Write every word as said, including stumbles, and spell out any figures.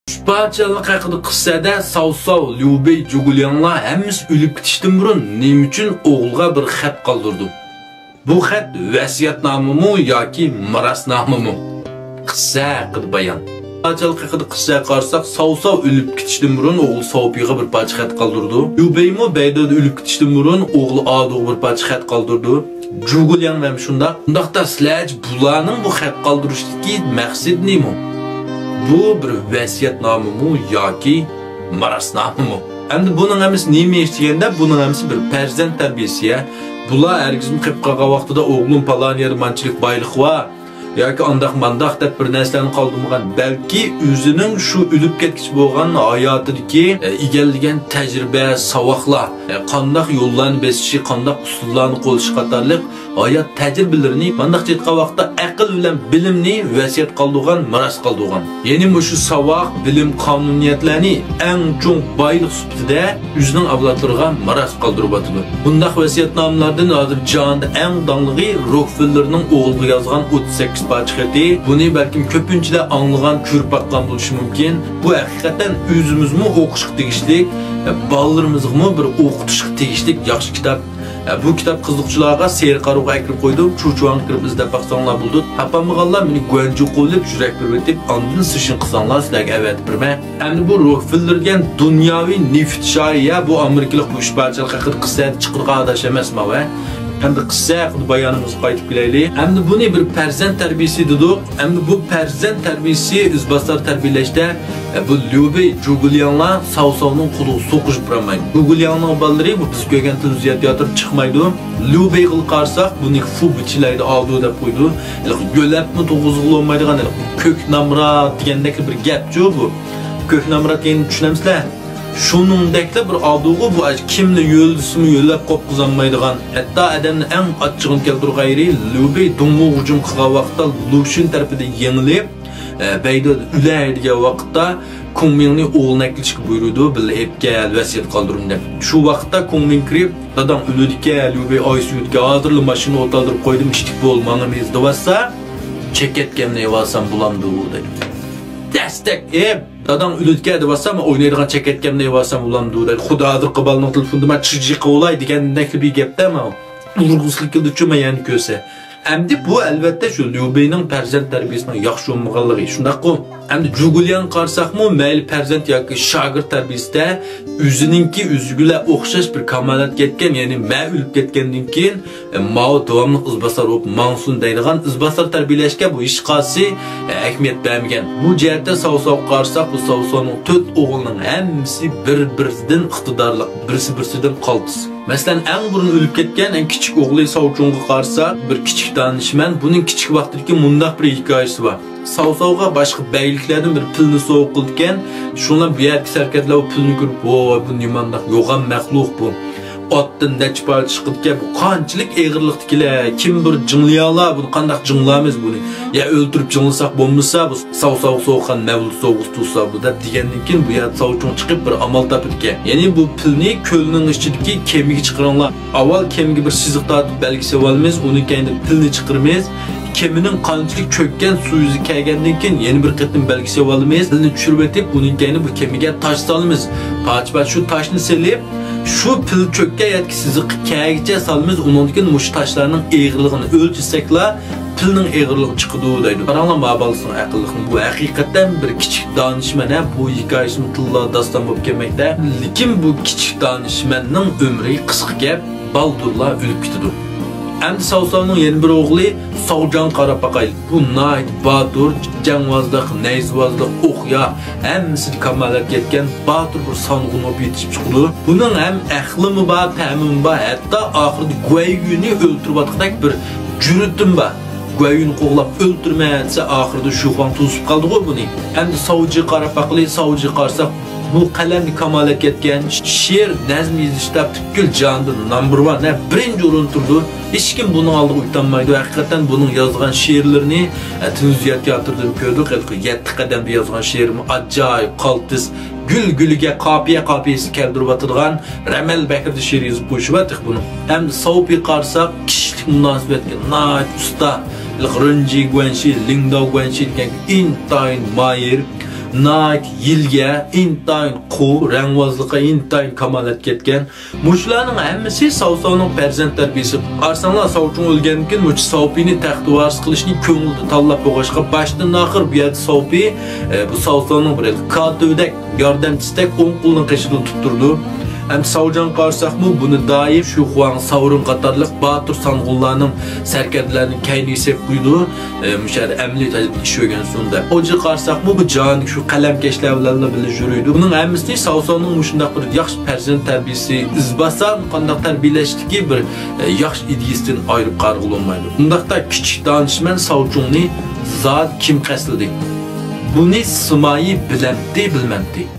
ئۈچ پادىشاھلىق ھەققىدە قىسسەدە ساۋساۋ، ليۇبېي، جۇگۇلياڭلار ھەممىسى ئۆلۈپ كېتىشتىن بۇرۇن نېمە ئۈچۈن ئوغلىغا بىر خەت قالدۇردى؟ بۇ خەت ۋەسىيەتنامىمۇ ياكى مىراسنامىمۇ؟ قىسسە ھەققىدە بايان. پادىشاھلىق ھەققىدە قىسسەگە قارىساق، ساۋساۋ ئۆلۈپ كېتىشتىن بۇرۇن ئوغلى ساۋپىيغا بىر پارچە خەت قالدۇرىدۇ. ليۇبېيمۇ بەيدۇدا ئۆلۈپ كېتىشتىن بۇرۇن ئوغلى ئادۇغا بىر پارچە خەت قالدۇرىدۇ. جۇگۇلياڭ ھەم شۇنداق. ئۇنداقتا سىلەرچە بۇلارنىڭ بۇ خەت قالدۇرۇشتىكى مەقسىتى نېمە؟ بۇ بىر ۋەسىيەتنامىمۇ ياكى مىراسنامىمۇ؟ ئەمدى بۇنىڭ ھەممىسى نېمە ئىش دېگەندە، بۇنىڭ ھەممىسى بىر پەرزەنت تەربىيەسى. بۇلار ھەرگىزمۇ قېلىپ قالغان ۋاقتىدا، «ئوغلۇم، پالان يەردە مانچىلىك بايلىق بار» ياكى «ئانداق مانداق» دەپ بىر نەرسىلەرنى قالدۇرمىغان، بەلكى ئۆزىنىڭ شۇ ئۆلۈپ كەتكۈچە بولغان ھاياتىدىكى، ئە، ئىگىلىگەن تەجرىبە، ساۋاقلار، ئە، قانداق يوللارنى بېسىشى، قانداق ئۇسۇللارنى قوللىشى قاتارلىق ھايات تەجرىبىلىرىنى، مانداقچە ئېيتقان ۋاقىتتا، ئەقىل بىلەن بىلىمنى ۋەسىيەت قالدۇرغان، مىراس قالدۇرغان. يەنى مۇشۇ ساۋاق، بىلىم، قانۇنىيەتلەرنى ئەڭ چوڭ بايلىق سۈپىتىدە ئۆزىنىڭ ئەۋلادلىرىغا مىراس قالدۇرۇۋاتىدۇ. بۇنداق ۋەسىيەتنامىلەردىن ھازىر جاھاندا ئەڭ داڭلىقى روكفېللېرنىڭ ئوغلىغا يازغان ئوتتۇز سەككىز پارچە خېتى. بۇنى بەلكىم كۆپىنچىلەر ئاڭلىغان، كۆرۈپ باققان بولۇشى مۇمكىن. بۇ ھەقىقەتەن ئۆزىمىزمۇ ئوقۇشقا تېگىشلىك، بالىلىرىمىزغىمۇ بىر ئوقۇتۇشقا تېگىشلىك ياخشى كىتاب. بۇ كىتاب قىزىققۇچىلارغا سېرى قارىغۇغا ئەكىرىپ قويدۇم. چۇچۇاڭغا كىرىپ ئىزدەپ باقساڭلار بولىدۇ. تاپالمىغانلار مېنى گۇەنجۇ قوۋلىپ، يۈرەك بېرىۋېتىپ، ئاندىن سىشىن قىلساڭلار سىلەرگە ئەۋەتىپ بېرىمەن. ئەمدى بۇ روكفېللېر دېگەن دۇنياۋى نېفىت شاھى يا، بۇ ئامېرىكىلىق بۇ ئۈچ پادىشاھلىق ھەققىدە قىسسە چىقىرغان ئاداش ئەمەسما ۋە؟ ئەمدى قىسسە ھەققىدە بايانىمىزغا قايتىپ كېلەيلى. ئەمدى بۇنى بىر پەرزەنت تەربىيىسى دېدۇق. ئەمدى بۇ پەرزەنت تەربىيىسى ئىزباسار تەربىيەلەشتە، ئە، بۇ ليۇبېي، جۇگۇلياڭلار ساۋساۋنىڭ قولىغا سوقۇشۇپ بارالمايدۇ. جۇگۇلياڭنىڭ بالىلىرى بۇ بىز كۆرگەن تېلېۋىزىيە تىياتىرى چىقمايدۇ. ليۇبېيغا قارىساق، بۇنى فۇ بىچىلايدۇ ئالدۇ دەپ قويىدۇ. ھېلىقى يۆلەپمۇ تۇرغۇزغىلى بولمايدىغان، ھېلىقى كۆك نامرات دېگەندەكلا بىر گەپچۇ بۇ. كۆك نامرات دېگەننى چۈشىنەمسىلەر؟ شۇنىڭدەكلا بىر ئادۇغۇ بۇ، كىملا يۆلىسىمۇ يۆلەپ قوپقۇزالمايدىغان. ھەتتا ئادەمنى ئەڭ ئاچچىقىنى كەلتۈرگەن يېرى ليۇبېي دۇڭمۇ ھۇجۇم قىلغان ۋاقىتتا لۇشۈن تەرىپىدىن يېڭىلىپ، ئە، بەيدۇدا ئۆلەي دېگەن ۋاقىتتا كۇڭمىڭنى ئوغلىنى ئەكېلىشكە بۇيرۇيدۇ، بىللە ئېلىپ كەل، ۋەسىيەت قالدۇرۇڭ دەپ. شۇ ۋاقىتتا كۇڭمىڭ كىرىپ، داداڭ ئۆلىدىكەن، ليۇبېي ئايسىيۇدىكەن، ھازىرلا ماشىنا ئولتۇرغۇزۇپ قويدۇم، ئىشتىك بول، ماڭىمىز دەۋاتسا، چېكەتكەمنى ئېلىۋالسام بولامدۇ دەيدۇ. دەستەك ئېپ، داداڭ ئۆلىدىكەن دەۋاتسا، مەن ئوينايدىغان چېكەتكەمنى ئېلىۋالسام بولامدۇ دەيدۇ. خۇدا ھازىرقى بالىنىڭ تېلېفونىدا مەن چىجى قىلىۋالاي دېگەندەك بىر گەپتە ماۋۇ. ئۇرغۇسىلىك كېلىدىچۇ مەن يەنە كۆرسە. ئەمدى بۇ ئەلۋەتتە شۇ ليۇبېينىڭ پەرزەنت تەربىيەسىنىڭ ياخشى بولمىغانلىقى، شۇنداققۇ؟ ئەمدى جۇگۇلياڭغا قارىساقمۇ، مەيلى پەرزەنت ياكى شاگىرت تەربىيەسىدە ئۆزىنىڭكى ئۆزىگە بىلەن ئوخشاش بىر كامالەتكە يەتكەن، يەنى مەن ئۆلۈپ كەتكەندىن كېيىن، ئە، ماۋۇ داۋاملىق ئىزباسار بولۇپ ماڭسۇن دەيدىغان ئىزباسار تەربىيەلەشكە بۇ ھېچقايسى، ئە، ئەھمىيەت بەرمىگەن. بۇ جەھەتتە ساۋساۋغا قارىساق، بۇ ساۋساۋنىڭ تۆت ئوغلىنىڭ ھەممىسى بىر-بىرسىدىن ئىقتىدارلىق، بىرسى-بىرسىدىن قالتىس. مەسىلەن، ئەڭ بۇرۇن ئۆلۈپ كەتكەن ئەڭ كىچىك ئوغلى ساۋچۇڭغا قارىساق، بىر كىچىك دانىشمەن، بۇنىڭ كىچىك ۋاقتىدىكى مۇنداق بىر ھېكايىسى بار. ساۋساۋغا باشقا بەگلىكلەردىن بىر پىلنى سوۋغا قىلىدىكەن، شۇڭا بۇ يەردىكى سەركەردىلەر بۇ پىلنى كۆرۈپ، «ۋوي، بۇ نېمانداق يوغان مەخلۇق بۇ. ئاتتىن نەچچە پارچە چىقىدىكەن، بۇ قانچىلىك ئېغىرلىقتىكىلەر، كىم بىر جىڭلىيالا، بۇنى قانداق جىڭلارمىز بۇنى؟ يا ئۆلتۈرۈپ جىڭلىساق بولمىسا، بۇ ساۋساۋغا سوۋغا مەۋلۇت سوۋغىسى تۇرسا بۇ» دەپ دېگەندىن كېيىن، بۇ يەردە ساۋچۇڭ چىقىپ بىر ئامال تاپىدىكەن. يەنى بۇ پىلنى كۆلنىڭ ئىچىدىكى كېمىگە چىقىرىڭلار. ئاۋۋال كېمىگە بىر سىزىق تارتىپ بەلگە سېلىۋالىمىز، ئۇنىڭ كەينىدىن پىلنى چىقىرىمىز. كېمىنىڭ قانچىلىك چۆككەن سۇ يۈزىگە كەلگەندىن كېيىن يەنە بىر قېتىم بەلگە سېلىۋالىمىز. پىلنى چۈشۈرۈۋېتىپ، ئۇنىڭ كەينىدىن بۇ كېمىگە تاش سالىمىز. پارچە-پارچە شۇ تاشنى سېلىپ، شۇ پىل چۆككەن يەردىكى سىزىققا كەلگىچە سالىمىز. ئۇنىڭدىن كېيىن مۇشۇ تاشلارنىڭ ئېغىرلىقىنى ئۆلچىسەكلا، پىلنىڭ ئېغىرلىقى چىقىدۇ دەيدۇ. قاراڭلار، ما بالىسىنىڭ ئەقىللىقىنى. بۇ ھەقىقەتەن بىر كىچىك دانىشمەن، ھە، بۇ ھېكايىسىمۇ تىللا داستان بولۇپ كەلمەكتە. لېكىن بۇ كىچىك دانىشمەننىڭ ئۆمرى قىسقا گەپ، بالدۇرلا ئۆلۈپ كېتىدۇ. ئەمدى ساۋساۋنىڭ يەنە بىر ئوغلى ساۋجاڭغا قاراپ باقايلى. بۇ ناھايىتى باتۇر، جەڭۋازلىق، نەيزىۋازلىق، ئوقيا، ھەممىسىدە كامالەتكە يەتكەن باتۇر بىر سانغۇن بولۇپ يېتىشىپ چىقىدۇ. بۇنىڭ ھەم ئەقلىمۇ بار، پەمىمۇ بار، ھەتتا ئاخىرىدا گۇەييۈنى ئۆلتۈرۈۋاتقۇدەك بىر جۈرئىتىمۇ بار. گۇەييۈنى قوغلاپ ئۆلتۈرىمەن دېسە، ئاخىرىدا شۇخۇاڭ توسۇپ قالدىغۇ بۇنى. ئەمدى ساۋجىغا قاراپ باقىلى، ساۋجىغا قارىساق، بۇ قەلەمدە كامالەتكە يەتكەن، شېئىر نەزم يېزىشتا پۈتكۈل جاھاندا نامبېر ۋان، ھە، بىرىنچى ئورۇندا تۇرىدۇ. ھېچكىم بۇنىڭ ئالدىغا ئۆتەلمەيدۇ. ھەقىقەتەن بۇنىڭ يازغان شېئىرلىرىنى، ئە، تېلېۋىزىيە تىياتىرىدىن كۆردۇق. ھېلىقى يەتتە قەدەمدە يازغان شېئىرىمۇ ئاجايىپ قالتىس، گۈل-گۈلىگە قاپىيە-قاپىيەسى كەلتۈرۈۋاتىدىغان رەمەل بەھرىدە شېئىر يېزىپ قويۇشى بار تېخى بۇنىڭ. ئەمدى ساۋپىيغا قارىساق، كىشىلىك مۇناسىۋەتكە ناھايىتى ئۇستا. ھېلىقى رېنجى گۇەنشى، لىڭداۋ گۇەنشى دېگەن ئىنتايىن ماھىر. ناھايىتى يىلگە، ئىنتايىن قۇۋ، رەڭۋازلىققا ئىنتايىن كامالەتكە يەتكەن. مۇشۇلارنىڭ ھەممىسى ساۋساۋنىڭ پەرزەنت تەربىيىسى. قارىساڭلار، ساۋچۇڭ ئۆلگەندىن كېيىن مۇشۇ ساۋپىنى تەختىۋارىس قىلىشنى كۆڭلىدە تاللاپ بولغاچقا، باشتىن ئاخىر بۇ يەردە ساۋپى، ئە، بۇ ساۋساۋنىڭ بىر كاتىپىدەك، ياردەمچىسىدەك ئوڭ قولىنىڭ قېشىدا تۇتتۇرىدۇ. ئەمدى ساۋجانغا قارىساقمۇ، بۇنى دائىم شۇخۇاڭ، ساۋرۇن قاتارلىق باتۇر سانغۇنلارنىڭ، سەركەردىلەرنىڭ كەينىگە سېلىپ قويىدۇ. ئە، مۇشۇ يەردە ئەمەلىي تەجرىبىدە ئىش ئۆگەنسۇن دەپ. ئوجىغا قارىساقمۇ، بۇ جاھاندىكى شۇ قەلەمكەشلەر بىلەنلا بىللە يۈرىدۇ. بۇنىڭ ھەممىسى ساۋساۋنىڭ مۇشۇنداق بىر ياخشى پەرزەنت تەربىيىسى، ئىزباسار قانداق تەربىيەلەشتىكى بىر، ئە، ياخشى ئىدىيىسىدىن ئايرىپ قارىغىلى بولمايدۇ. ئۇنداقتا كىچىك دانىشمەن ساۋچۇڭنى زادى كىم قەستلىدى؟ بۇنى سىمايى بىلەمتى، بىلمەمتى؟